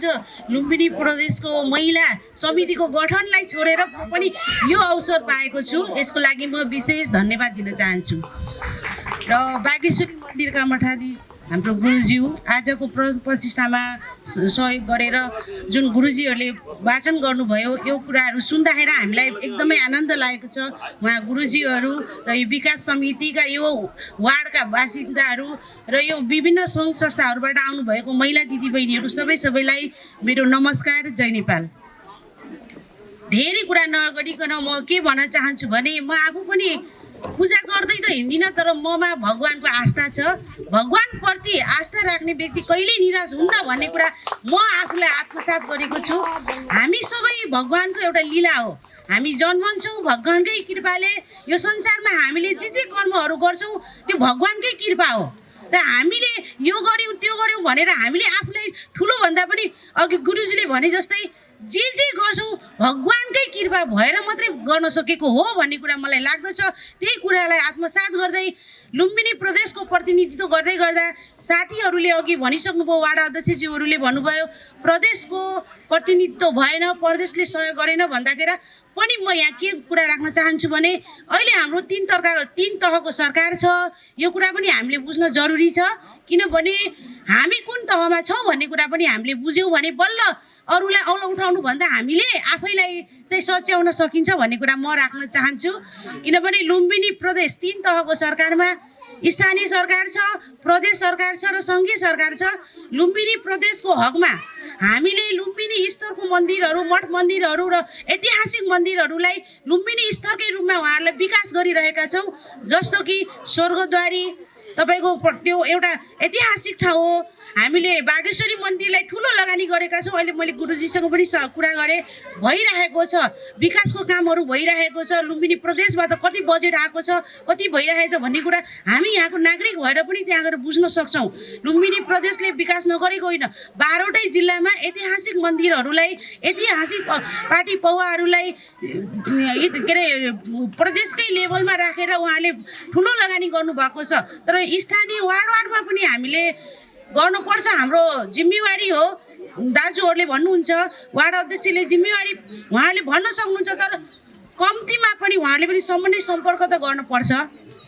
आज लुम्बिनी प्रदेशको महिला समितिको गठनलाई छोडेर पनि यो अवसर पाएको छु। यसको लागि म विशेष धन्यवाद दिन चाहन्छु। र बागेश्वरी मन्दिरका मठाधीश हाम्रो गुरुज्यू आजको प्रतिष्ठामा सहयोग गरेर जुन गुरुजीहरूले वाचन गर्नुभयो यो कुराहरू सुन्दाखेरि हामीलाई एकदमै आनन्द लागेको छ। उहाँ गुरुजीहरू र यो विकास समितिका यो वार्डका बासिन्दाहरू र यो विभिन्न सङ्घ संस्थाहरूबाट आउनुभएको महिला दिदीबहिनीहरू सबैलाई मेरो नमस्कार, जय नेपाल। धेरै कुरा नगरिकन म के भन्न चाहन्छु भने म आफू पनि पूजा गर्दै त हिँड्दिनँ, तर ममा भगवानको आस्था छ। भगवानप्रति आस्था राख्ने व्यक्ति कहिल्यै निराश हुन्न भन्ने कुरा म आफूलाई आत्मसात गरेको छु। हामी सबै भगवानको एउटा लीला हो। हामी जन्मन्छौँ भगवानकै कृपाले। यो संसारमा हामीले जे कर्महरू गर्छौँ त्यो भगवानकै कृपा हो। र हामीले यो गऱ्यौँ त्यो गऱ्यौँ भनेर हामीले आफूलाई ठुलो भन्दा पनि अघि गुरुजीले भने जस्तै जे गर्छौँ भगवानकै कृपा भएर मात्रै गर्न सकेको हो भन्ने कुरा मलाई लाग्दछ। त्यही कुरालाई आत्मसात गर्दै लुम्बिनी प्रदेशको प्रतिनिधित्व गर्दै गर्दा साथीहरूले अघि भनिसक्नुभयो, वार्ड अध्यक्षज्यूहरूले भन्नुभयो प्रदेशको प्रतिनिधित्व भएन, प्रदेशले सहयोग गरेन भन्दाखेरि पनि म यहाँ के कुरा राख्न चाहन्छु भने अहिले हाम्रो तीन तहको सरकार छ। यो कुरा पनि हामीले बुझ्न जरुरी छ, किनभने हामी कुन तहमा छौँ भन्ने कुरा पनि हामीले बुझ्यौँ भने बल्ल अरूलाई औँला उठाउनु भन्दा हामीले आफैलाई चाहिँ सच्याउन सकिन्छ भन्ने कुरा म राख्न चाहन्छु। किनभने लुम्बिनी प्रदेश 3 तहको सरकारमा स्थानीय सरकार छ, प्रदेश सरकार छ र सङ्घीय सरकार छ। लुम्बिनी प्रदेशको हकमा हामीले लुम्बिनी स्तरको मन्दिरहरू, मठ मन्दिरहरू र ऐतिहासिक मन्दिरहरूलाई लुम्बिनी स्तरकै रूपमा उहाँहरूलाई विकास गरिरहेका छौँ। जस्तो कि स्वर्गद्वारी तपाईँको त्यो एउटा ऐतिहासिक ठाउँ हो। हामीले बागेश्वरी मन्दिरलाई ठुलो लगानी गरेका छौँ। अहिले मैले गुरुजीसँग पनि कुरा गरेँ, भइरहेको छ, विकासको कामहरू भइरहेको छ। लुम्बिनी प्रदेशबाट कति बजेट आएको छ, कति भइरहेछ भन्ने कुरा हामी यहाँको नागरिक भएर पनि त्यहाँ गएर बुझ्न सक्छौँ। लुम्बिनी प्रदेशले विकास नगरेको होइन, 12वटै जिल्लामा ऐतिहासिक मन्दिरहरूलाई, ऐतिहासिक पार्टी पौवाहरूलाई के अरे प्रदेशकै लेभलमा राखेर उहाँले ठुलो लगानी गर्नुभएको छ। तर स्थानीय वार्डमा पनि हामीले गर्नुपर्छ, हाम्रो जिम्मेवारी हो। दाजुहरूले भन्नुहुन्छ, वार्ड अध्यक्षले जिम्मेवारी उहाँले भन्न सक्नुहुन्छ, तर कम्तीमा पनि उहाँले पनि समन्वय सम्पर्क त गर्नुपर्छ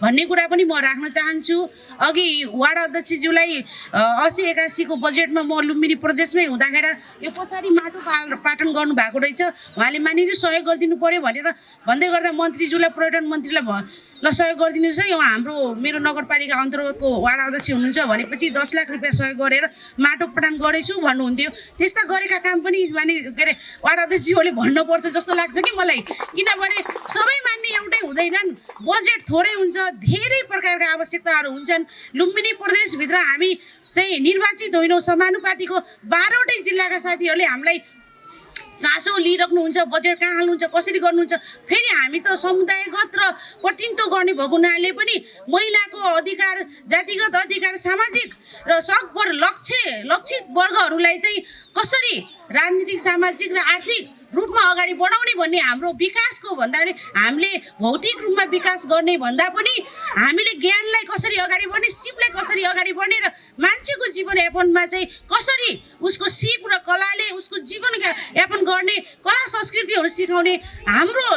भन्ने कुरा पनि म राख्न चाहन्छु। अघि वार्ड अध्यक्षज्यूलाई 80-81 को बजेटमा म लुम्बिनी प्रदेशमै हुँदाखेरि यो पछाडि माटो पाटन गर्नुभएको रहेछ, उहाँले मानिने सहयोग गरिदिनु पर्यो भनेर भन्दै गर्दा मन्त्रीज्यूलाई, पर्यटन मन्त्रीलाई ल सहयोग गरिदिनु छ। यो हाम्रो मेरो नगरपालिका अन्तर्गतको वार्ड अध्यक्ष हुनुहुन्छ भनेपछि 10 लाख रुपियाँ सहयोग गरेर माटो पटान गरेछु भन्नुहुन्थ्यो। त्यस्ता गरेका काम पनि के अरे वार्ड अध्यक्षज्यूहरूले भन्नुपर्छ जस्तो लाग्छ कि मलाई। किनभने सबै मान्ने एउटै हुँदैनन्, बजेट थोरै हुन्छ, धेरै प्रकारका आवश्यकताहरू हुन्छन्। लुम्बिनी प्रदेशभित्र हामी चाहिँ निर्वाचित होइनौँ, समानुपातिको 12वटै जिल्लाका साथीहरूले हामीलाई चासो लिइराख्नुहुन्छ, बजेट कहाँ हाल्नुहुन्छ, कसरी गर्नुहुन्छ। फेरि हामी त समुदायगत र प्रतिनिधित्व गर्ने भएको हुनाले पनि महिलाको अधिकार, जातिगत अधिकार, सामाजिक र सकभर लक्षित वर्गहरूलाई चाहिँ कसरी राजनीतिक, सामाजिक र आर्थिक रूपमा अगाडि बढाउने भन्ने हाम्रो विकासको भन्दा हामीले भौतिक रूपमा विकास गर्ने भन्दा पनि हामीले ज्ञानलाई कसरी अगाडि बढ्ने, सिपलाई कसरी अगाडि बढ्ने र मान्छेको जीवनयापनमा चाहिँ कसरी उसको सिप र कलाले उसको जीवनयापन गर्ने कला संस्कृतिहरू सिकाउने हाम्रो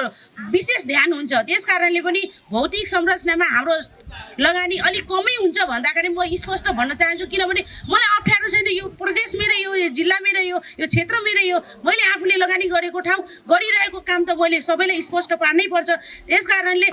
विशेष ध्यान हुन्छ। त्यस कारणले पनि भौतिक संरचनामा हाम्रो लगानी अलिक कमै हुन्छ भन्दाखेरि म स्पष्ट भन्न चाहन्छु। किनभने मलाई अप्ठ्यारो छैन, यो प्रदेश मेरै हो, यो जिल्ला मेरै हो, यो क्षेत्र मेरै हो। मैले आफूले लगानी गरेको ठाउँ गरिरहेको काम त मैले सबैलाई स्पष्ट पार्नै पर्छ। त्यस कारणले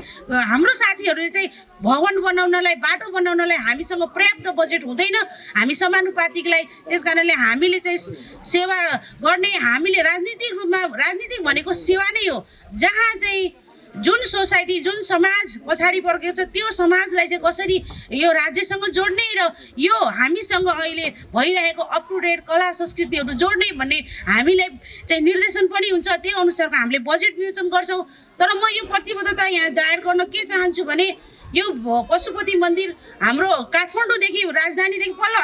हाम्रो साथीहरूले चाहिँ भवन बनाउनलाई, बाटो बनाउनलाई हामीसँग पर्याप्त बजेट हुँदैन, हामी समानुपातिकलाई। त्यस कारणले हामीले चाहिँ सेवा गर्ने, हामीले राजनीतिक भनेको सेवा नै हो। जहाँ चाहिँ जुन सोसाइटी, जुन समाज पछाडि पर्केको छ त्यो समाजलाई चाहिँ कसरी यो राज्यसँग जोड्ने र यो हामीसँग अहिले भइरहेको अप टु डेट कला संस्कृतिहरू जोड्ने भन्ने हामीलाई चाहिँ निर्देशन पनि हुन्छ। त्यही अनुसारको हामीले बजेट विवेचन गर्छौँ। तर म यो प्रतिबद्धता यहाँ जाहेर गर्न के चाहन्छु भने यो पशुपति मन्दिर हाम्रो काठमाडौँदेखि, राजधानीदेखि पल्ल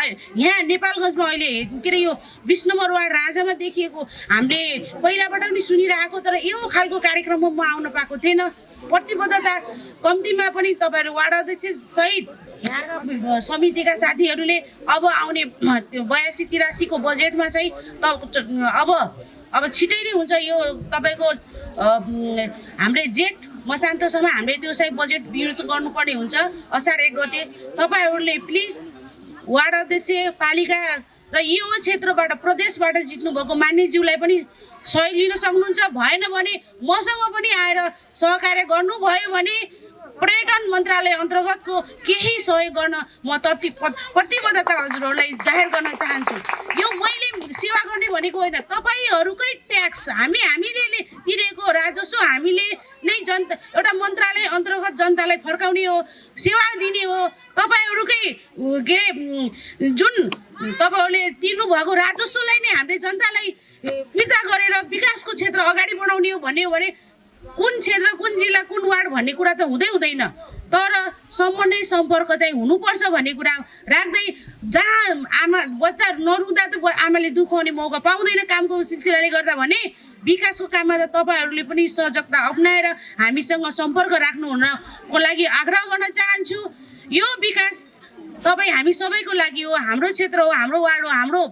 यहाँ नेपालगञ्जमा अहिले के अरे यो 20 नम्बर वार्ड राजामा देखिएको हामीले पहिलाबाट पनि सुनिरहेको, तर यो खालको कार्यक्रममा म आउन पाएको थिएन। प्रतिबद्धता कम्तीमा पनि तपाईँहरू वार्ड अध्यक्ष सहित यहाँका समितिका साथीहरूले अब आउने 82-83 को बजेटमा चाहिँ अब छिटै नै हुन्छ यो तपाईँको हामीले जेठ मसान्तसम्म हामीले त्यो चाहिँ बजेट विरोध गर्नुपर्ने हुन्छ असार 1 गते। तपाईँहरूले प्लिज वार्ड अध्यक्ष पालिका र यो क्षेत्रबाट प्रदेशबाट जित्नुभएको मान्यज्यूलाई पनि सहयोग लिन सक्नुहुन्छ। भएन भने मसँग पनि आएर सहकार्य गर्नुभयो भने पर्यटन मन्त्रालय अन्तर्गतको केही सहयोग गर्न म प्रतिबद्धता हजुरहरूलाई जाहेर गर्न चाहन्छु। यो मैले सेवा गर्ने भनेको होइन, तपाईँहरूकै ट्याक्स हामीले तिरेको राजस्व हामीले नै जनता एउटा मन्त्रालय अन्तर्गत जनतालाई फर्काउने हो, सेवा दिने हो। तपाईँहरूकै के अरे जुन तपाईँहरूले तिर्नुभएको राजस्वलाई नै हामीले जनतालाई फिर्ता गरेर विकासको क्षेत्र अगाडि बढाउने हो भन्ने हो भने कुन क्षेत्र, कुन जिल्ला, कुन वार्ड भन्ने कुरा त हुँदैन, तर समन्वय सम्पर्क चाहिँ हुनुपर्छ भन्ने कुरा राख्दै जहाँ आमा बच्चा नरुँदा त आमाले दुखाउने मौका पाउँदैन कामको सिलसिलाले गर्दा भने विकासको काममा त तपाईँहरूले पनि सजगता अप्नाएर हामीसँग सम्पर्क राख्नु हुनको लागि आग्रह गर्न चाहन्छु। यो विकास तपाईँ हामी सबैको लागि हो, हाम्रो क्षेत्र हो, हाम्रो वार्ड हो, हाम्रो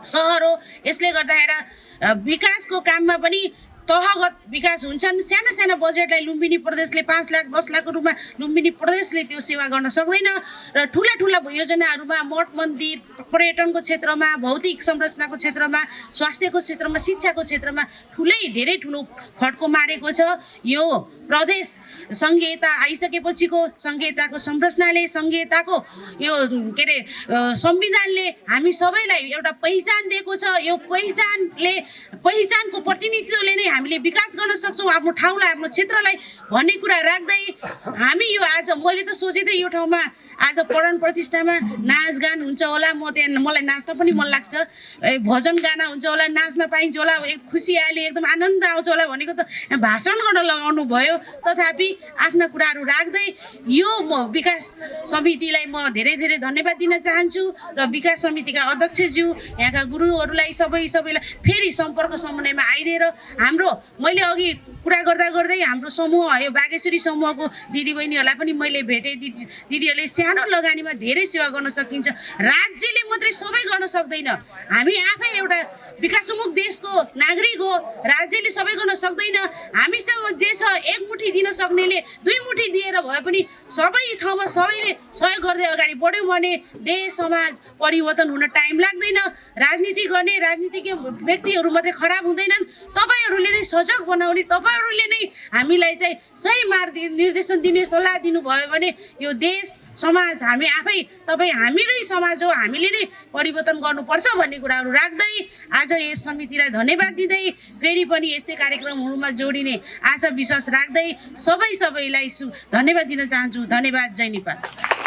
सहर हो। यसले गर्दाखेरि विकासको काममा पनि तहगत विकास हुन्छन्। साना बजेटलाई लुम्बिनी प्रदेशले 5 लाख 10 लाखको रूपमा लुम्बिनी प्रदेशले त्यो सेवा गर्न सक्दैन र ठुला योजनाहरूमा मठ मन्दिर, पर्यटनको क्षेत्रमा, भौतिक संरचनाको क्षेत्रमा, स्वास्थ्यको क्षेत्रमा, शिक्षाको क्षेत्रमा धेरै ठुलो फड्को मारेको छ। यो प्रदेश संघीयता आइसकेपछिको संघीयताको संरचनाले, संघीयताको यो के अरे संविधानले हामी सबैलाई एउटा पहिचान दिएको छ। यो पहिचानको प्रतिनिधित्वले नै हामीले विकास गर्न सक्छौँ आफ्नो ठाउँलाई, आफ्नो क्षेत्रलाई भन्ने कुरा राख्दै हामी यो आज मैले त सोचेँ यो ठाउँमा आज पढन प्रतिष्ठामा नाचगान हुन्छ होला, मलाई नाच्न पनि मन लाग्छ, भजन गाना हुन्छ होला, नाच्न पाइन्छ होला, खुसियाली एकदम आनन्द आउँछ होला भनेको त भाषण गर्न लगाउनु भयो। तथापि आफ्ना कुराहरू राख्दै यो म विकास समितिलाई म धेरै धन्यवाद दिन चाहन्छु र विकास समितिका अध्यक्षज्यू, यहाँका गुरुहरूलाई सबैलाई फेरि सम्पर्क समन्वयमा आइदिएर हाम्रो मैले अघि कुरा गर्दै हाम्रो समूह यो बागेश्वरी समूहको दिदीबहिनीहरूलाई पनि मैले भेटेँ। दिदीहरूले सानो लगानीमा धेरै सेवा गर्न सकिन्छ। राज्यले मात्रै सबै गर्न सक्दैन, हामी आफै एउटा विकासोन्मुख देशको नागरिक हो, राज्यले सबै गर्न सक्दैन। हामीसँग जे छ एक मुठी दिन सक्नेले 2 मुठी दिएर भए पनि सबै ठाउँमा सबैले सहयोग गर्दै अगाडि बढ्यौँ भने देश समाज परिवर्तन हुन टाइम लाग्दैन। राजनीति गर्ने राजनीतिज्ञ व्यक्तिहरू मात्रै खराब हुँदैनन्, तपाईँहरूले नै सजग बनाउने, तपाईँहरूले नै हामीलाई चाहिँ सही निर्देशन दिने सल्लाह दिनुभयो भने यो देश समाज हामी आफै हामीरै समाज हो, हामीले नै परिवर्तन गर्नुपर्छ भन्ने कुराहरू राख्दै आज यस समितिलाई धन्यवाद दिँदै फेरि पनि यस्तै कार्यक्रमहरूमा जोडिने आशा विश्वास राख्दै सबैलाई धन्यवाद दिन चाहन्छु। धन्यवाद। जय नेपाल।